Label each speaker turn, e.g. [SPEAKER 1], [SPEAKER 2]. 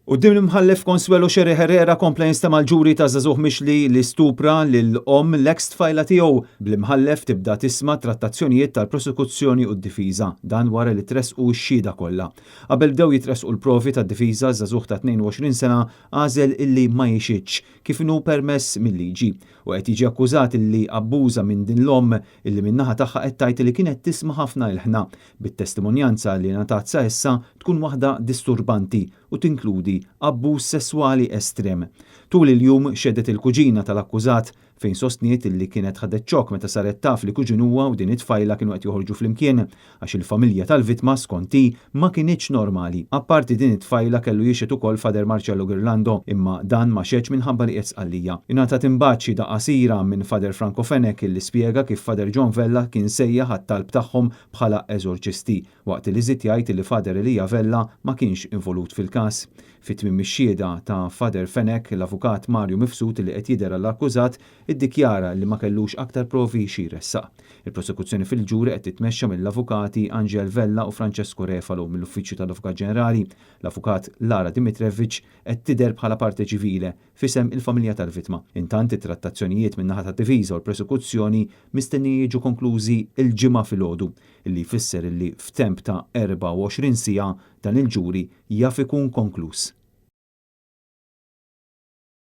[SPEAKER 1] Quddiem l-Imħallef Consuelo Scerri Herrera kompla jinstema' l-ġuri ta' żagħżugħ mixli li stupra lil omm l-eks tfajla tiegħu, bl-Imħallef tibda tisma' trattazzjonijiet tal-prosekuzzjoni u d-difiża. Dan wara li tressqu x-xhieda kollha. Qabel bdew jitressqu l-provi tad-difiża, ż-żagħżugħ ta' 22 sena għażel illi ma jixhidx, kif inhu permess mil-liġi, u qed jiġi akkużat illi abbuża minn din l-omm illi min-naħa tagħha qed tgħid li kienet tisma' ħafna ilħna, bit-testimonjanza li ngħatat sa issa tkun waħda disturbanti u tinkludi abbuż sesswali estrem. Tul il-jum xehdet il-kuġina tal-akkużat fejn sostniet illi kienet ħadet xokk meta saret taf li kuġinuha u din it-tfajla kienu qed joħorġu flimkien għax il-familja tal-vittma skont hi ma kinitx normali. Apparti din it-tfajla kellu jixhed ukoll Father Marcello Ghirlando imma dan ma xehedx minħabba li qiegħed Sqallija. Ingħatat imbagħad xhieda qasira minn Father Franco Fenech illi spjega kif Father John Vella kien sejjaħ għat-talb tagħhom bħala eżorċisti waqt li żied jgħid li Father Elia Vella ma kienx involut fil-każ. Fi tmiem ix-xhieda ta' Father Fenech, l-Avukat Mario Mifsud li qed jidher għall-akkużat iddikjara li ma kellux aktar provi xi jressaq. Il-prosekuzzjoni fil-ġuri qed titmexxa mill-Avukati Angel Vella u Francesco Refalo mill-Uffiċċju tal-Avukat Ġenerali. L-Avukat Lara Dimitrevich qed tidher bħala parte civile f'isem il-familja tal-vittma. Intant, it-trattazzjonijiet min-naħa tad-difiża u l-prosekuzzjoni mistennija jiġu konklużi l-Ġimgħa filgħodu, illi jfisser illi f'temp ta' 24 siegħa dan il-ġuri jaf ikun konkluż.